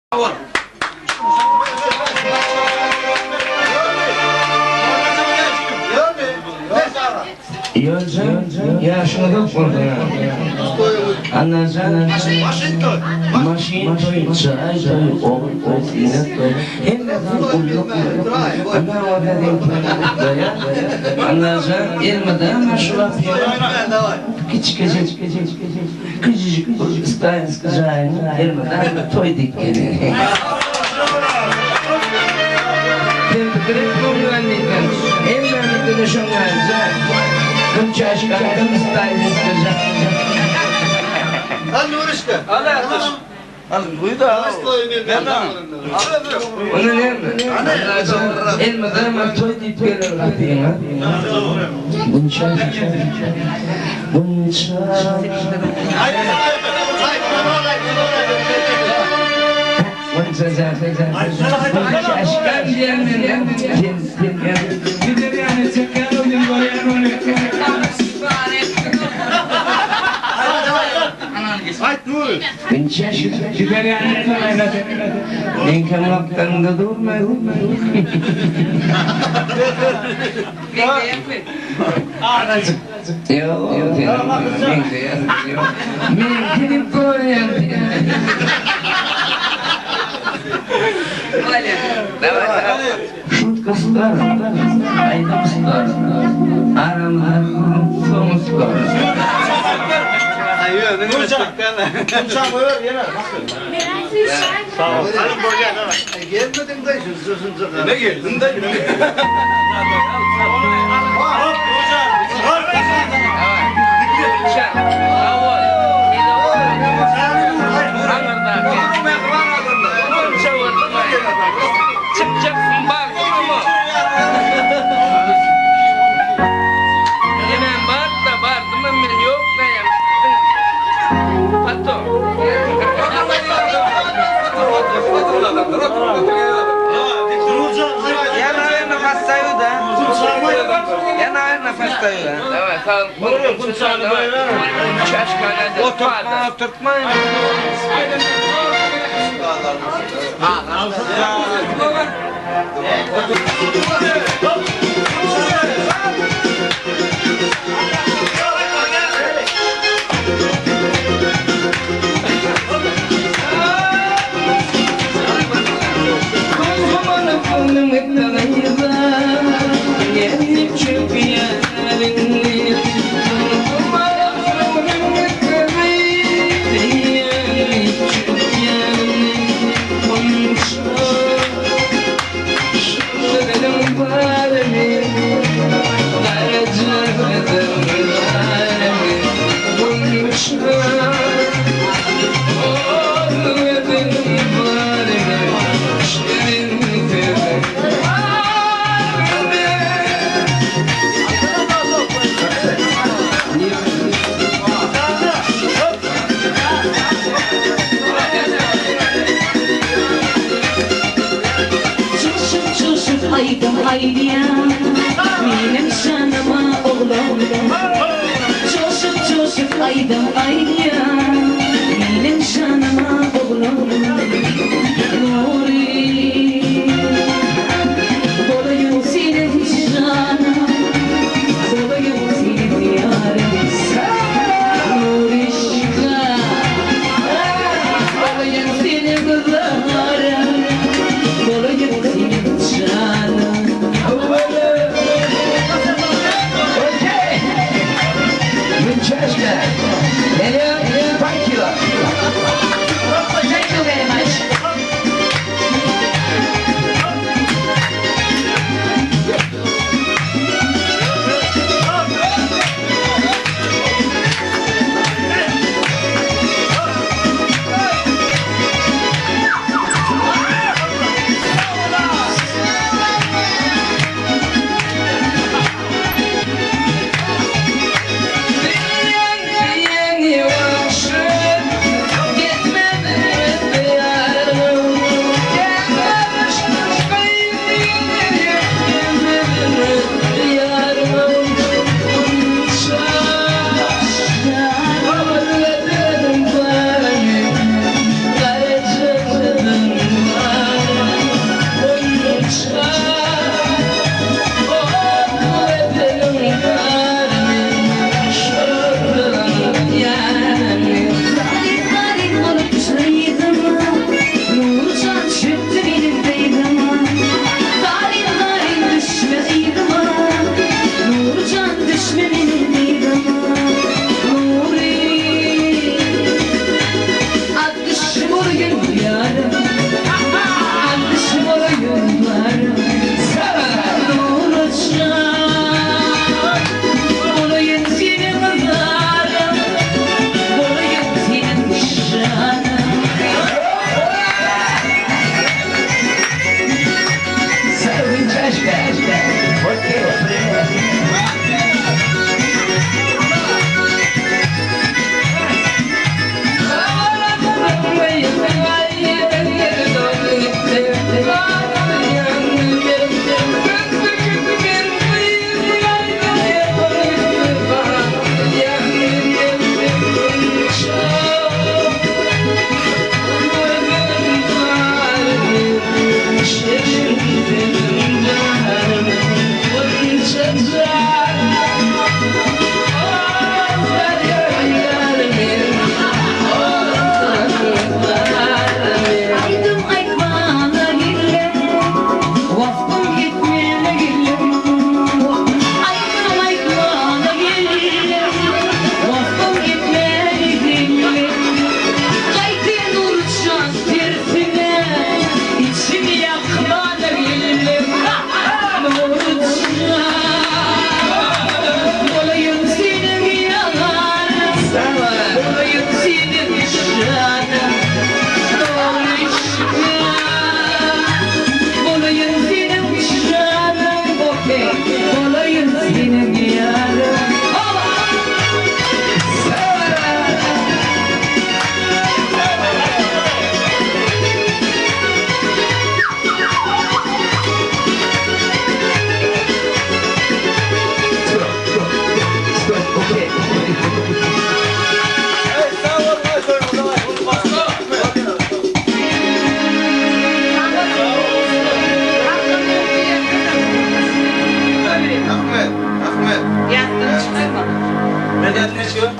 Bol. Ýoljan, ýaşyň uzak bolsun. Annajan, maşyn toý, jaý toý, ogul toý, siňek toý, hemmesi gulluk. Ana bolsa seňkini gutlaýan. Annajan, elmydama şu gapyňa kiçikejek Kiçijik bir stalinskiý jaýyň elmydama toý diýip gelýär. Sen pikir etme oglan diýseň, hemmämizde-de şoň ýaly jaý. Günçäşkaňdam stalinskiý jaý. Al Nurişka. Al Atyş. Al Guýda. Onda näme? Elmydama toý diýip geler gapyňa. Gunça. Gunça. Gunça jan. Gunçaşkam diýen men. Sen sen. Gider ýaly çekýän ol görýän ony. Aýt Nury. Gunçaşkam. Gider ýaly Meňkem gapdalynda durmaý. Ýok, meňzeýän ýok. Meňki diýip görýän. Şutka star, aýdym star, aramyzda soňy star. Ne geldin de. Çykjaksyň bardymy? Menem bar-da bardymam men ýok näm Pato. Я, наверное, постою, да? Я, наверное, постою, да? Daway sag bol. Çaşkana Oturtma, oturtma. Coşup coşup aýdym aýdýan Menem janyma oglanlar Coşup coşup aýdym aýdýan Menem janyma oglanlar Nury Bolaýyn seniň janyň Bolaýyn seniň ýaryň Nuryşka Bolaýyn seniň gyzlaryň Bolaýyn seniň janyň Okay. Günçaşka. Hello, thank you. Thank you very much.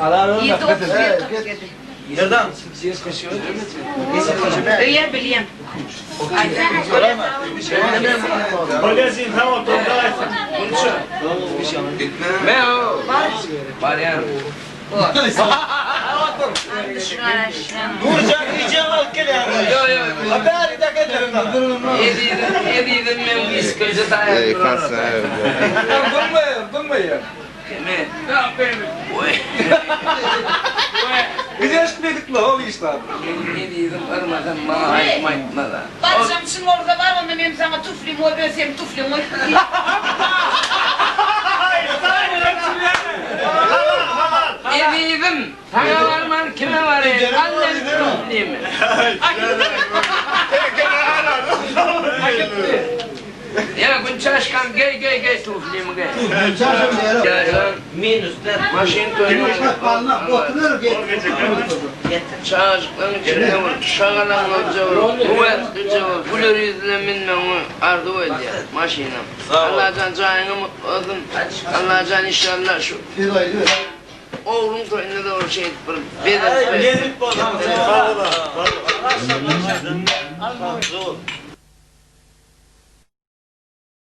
7.31 47. Öýe bilýän. Magazin tamam topla. Me o. Barýan. Nurcan diyeceğim al gel ya. Yo yo. Haberi de getir. Ezizim, ezizim men iskilje taýar. Durmayın, durmayın. Me. Oý. Biz eşitmedik la oğlu işte. Ezizim yrmasam maňa aýtma aýtma-da. Barşam çyn bolsa bar onda men saňa tuflim goý bersem tuflim goý. Ezizim, saňa barman kime baraýyn? Al meni tuflimi. Ýa gün çaşkam geý geý geý tuflimi geý. Maşyn toýuna Çagajyklaryň içinde bir şagalaň bolja bir guwwatlija bir güler ýüzle minmegiňi arzuw edýän maşynam. Allajan jaýyňa mutly bolsun. Allajan inşallah şu ogluň toýunda da bir şeýdip bir bezenip. Gezip bolsun. Sağ ol.